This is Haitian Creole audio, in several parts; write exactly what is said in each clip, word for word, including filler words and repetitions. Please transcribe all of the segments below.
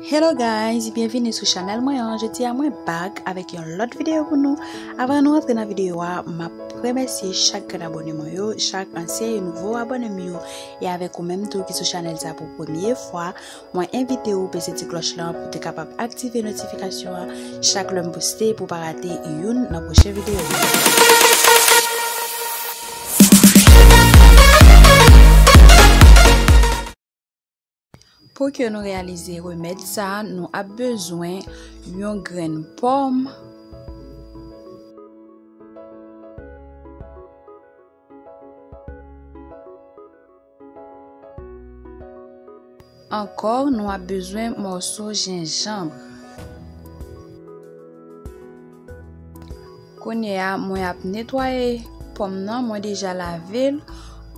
Hello guys, byenvini sou chanèl mwen an. Jodi a mwen back avèk yon lòt videyo pou nou. Avan nou antre nan videyo a, m ap remèsye chak grenn abòne mwen yo, chak ansyen e nouvo abòne m yo, e avèk ou menm tou ki sou chanèl sa pou premye fwa. Mwen envite w peze ti klòch lan pou te kapab aktive notifikasyon an chak lè m poste pou w pa rate youn nan pwochen videyo yo. Pou ke nou reyalize remèd sa, nou ap bezwen yon grenn pòm. Ankò, nou ap bezwen mòso jenjanm. Kounye a, mwen ap netwaye pòm nan, mwen deja lave l.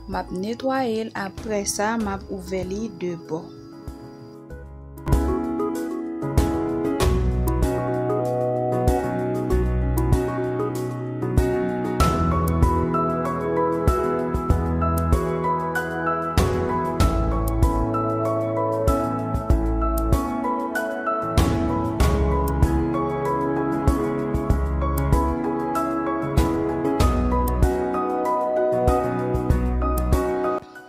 M ap netwaye l, apre sa, m ap ouvè li de bò.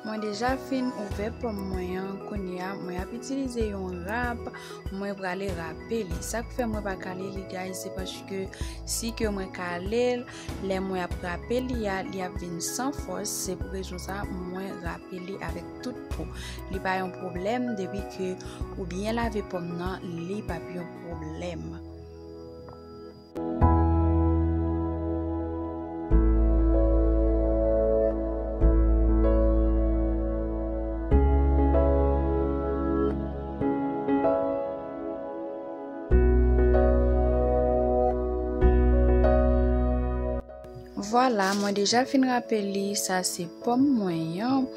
Mwen deja fin ouvè pòm mwen an, kounye a, mwen ap itilize yon rap, mwen prale rape li. Sa k fè mwen pa kale li, guys, se paske si ke mwen kale l, lè mwen ap rape li a, li ap vin san fòs. Se pou rezon sa, mwen rape li avèk tout po. Li pa yon pwoblèm, depi ke ou byen lave pòm nan, li p ap yon pwoblèm. Vwala, mwen deja fin rape li, sa se pòm mwen an.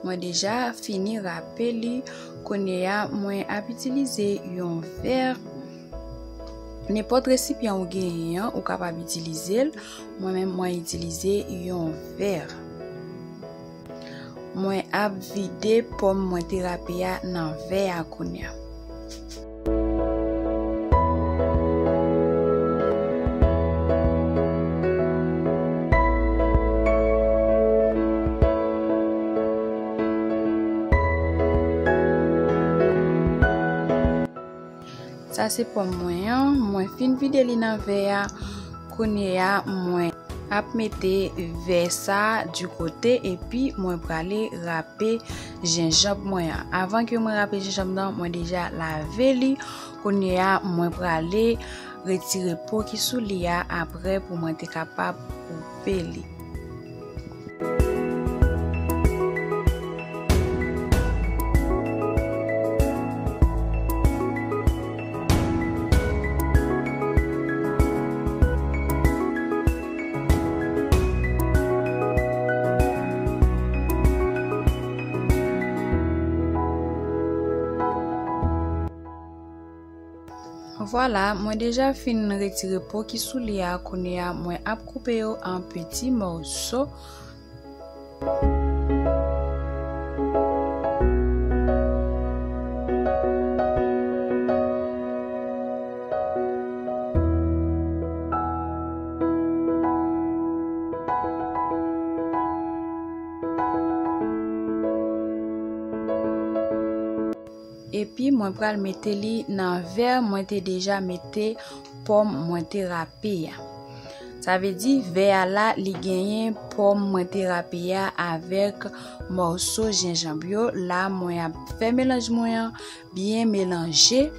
Mwen deja fini rape li. Kounye a, mwen ap itilize yon vè. Nenpòt resipyan ou genyen an, ou kapab itilize l. Mwen menm, mwen itilize yon vè. Mwen ap vide pòm mwen te rape a nan vè a kounye a. Sa se pòm mwen an, mwen fin vide li nan vè a. Kounye a, mwen ap mete vè sa di kote epi mwen prale rape jenjanm mwen an. Avan ke mwen rape jenjanm nan, mwen deja lave li. Kounye a, mwen prale retire po ki sou li a apre pou mwen te kapab koupe li. Vwala, mwen deja fin retire po ki sou li a, kounye a mwen ap koupe yo an piti mòso. Epi mwen pral mete li nan vè mwen te deja mete pòm mwen te rape a. Sa vle di vè a la, li genyen pòm mwen te rape a avèk mòso jenjanm yo. La, mwen ap fè melanj mwen an byen melanje.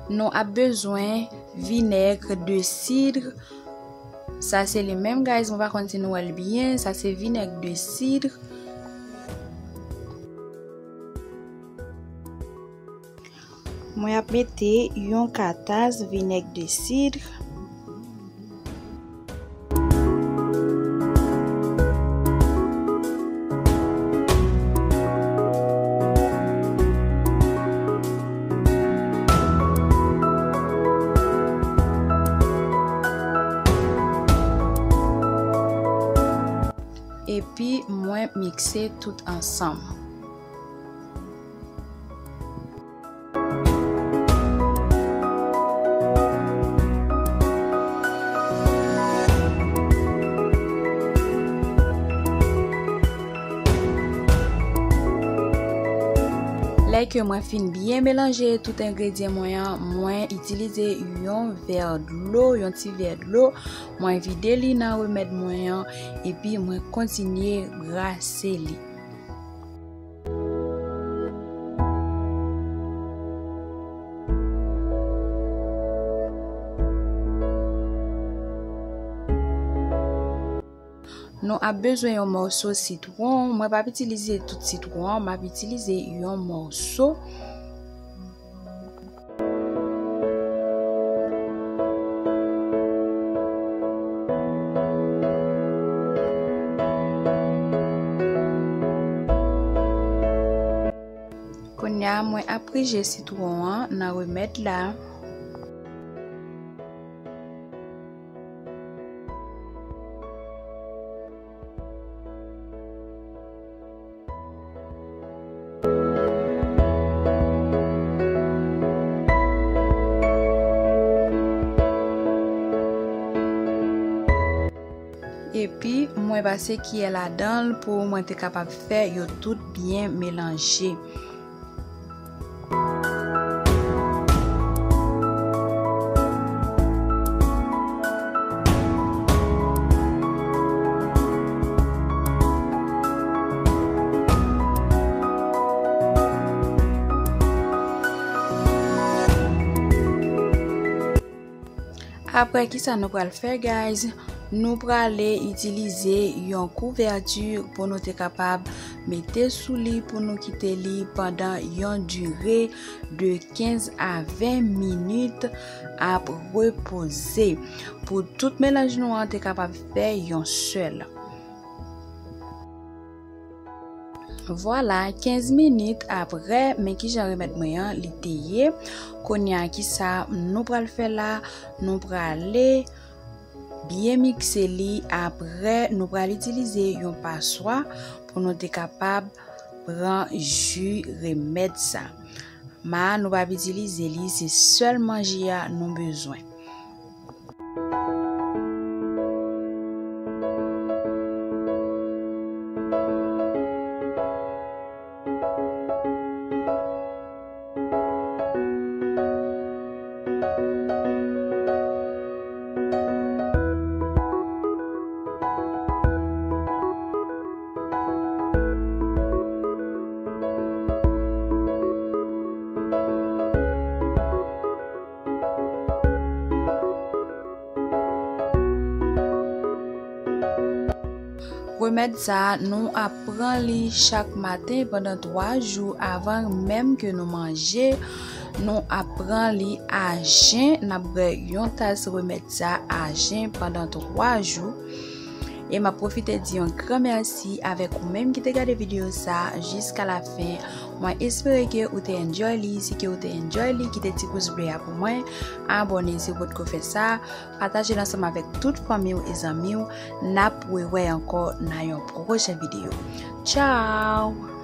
Nou ap bezwen vinèg de sid. Sa se li menm, guys, mwen pa konn si nou wè l byen. Sa se vinèg de sid. Mwen ap mete yon kataz vinèg de sid. Epi mwen mix mikse tout ansanm. Lè ke mwen fin byen melanje tout engredyan mwen an, mwen itilize yon vè dlo, yon ti vè dlo. Mwen vide li nan remèd mwen an, epi mwen kontinye brase li. Nou ap bezwen yon mòso sitwon. Mwen p ap itilize tout sitwon an, m ap itilize yon mòso. Kounye a, mwen ap prije sitwon an nan remèd la. Epi, mwen pase kiyè ladan l pou mwen te kapab fè yo tout byen melanje. Apre, kisa nou pral fè, guys? Nou prale itilize yon kouvèti pou nou te kapab mete sou li, pou nou kite li pandan yon dire de kenz a ven minit ap repoze. Pou tout melanj nou an te kapab fè yon sèl. Vwala, kenz minit apre, men kijan remèd mwen an li te ye. Kounye a, kisa nou pral fè la? Nou prale byen mikse li. Apre, nou pral itilize yon paswa pou nou te kapab pran ji remèd sa. Ma, nou p ap itilize li, se sèl manje a nou bezwen. Remèd sa a, nou ap pran li chak maten pandan twa jou avan menm ke nou manje. Nou ap pran li a jen, n ap bwè yon tas remèd sa a jen pandan twa jou. E m ap pwofite di yon gran mèsi avèk ou menm ki te gade videyo sa a jiska la fen. Mwen espere ke ou te enjoy li. Si ke ou te enjoy li, kite ti pous ble a pou mwen. Abòne si ou potko fè sa. Pataje l ansanm avèk tout fanmi w e zanmi w. N ap rewè ankò nan yon pwochen videyo. Tchao!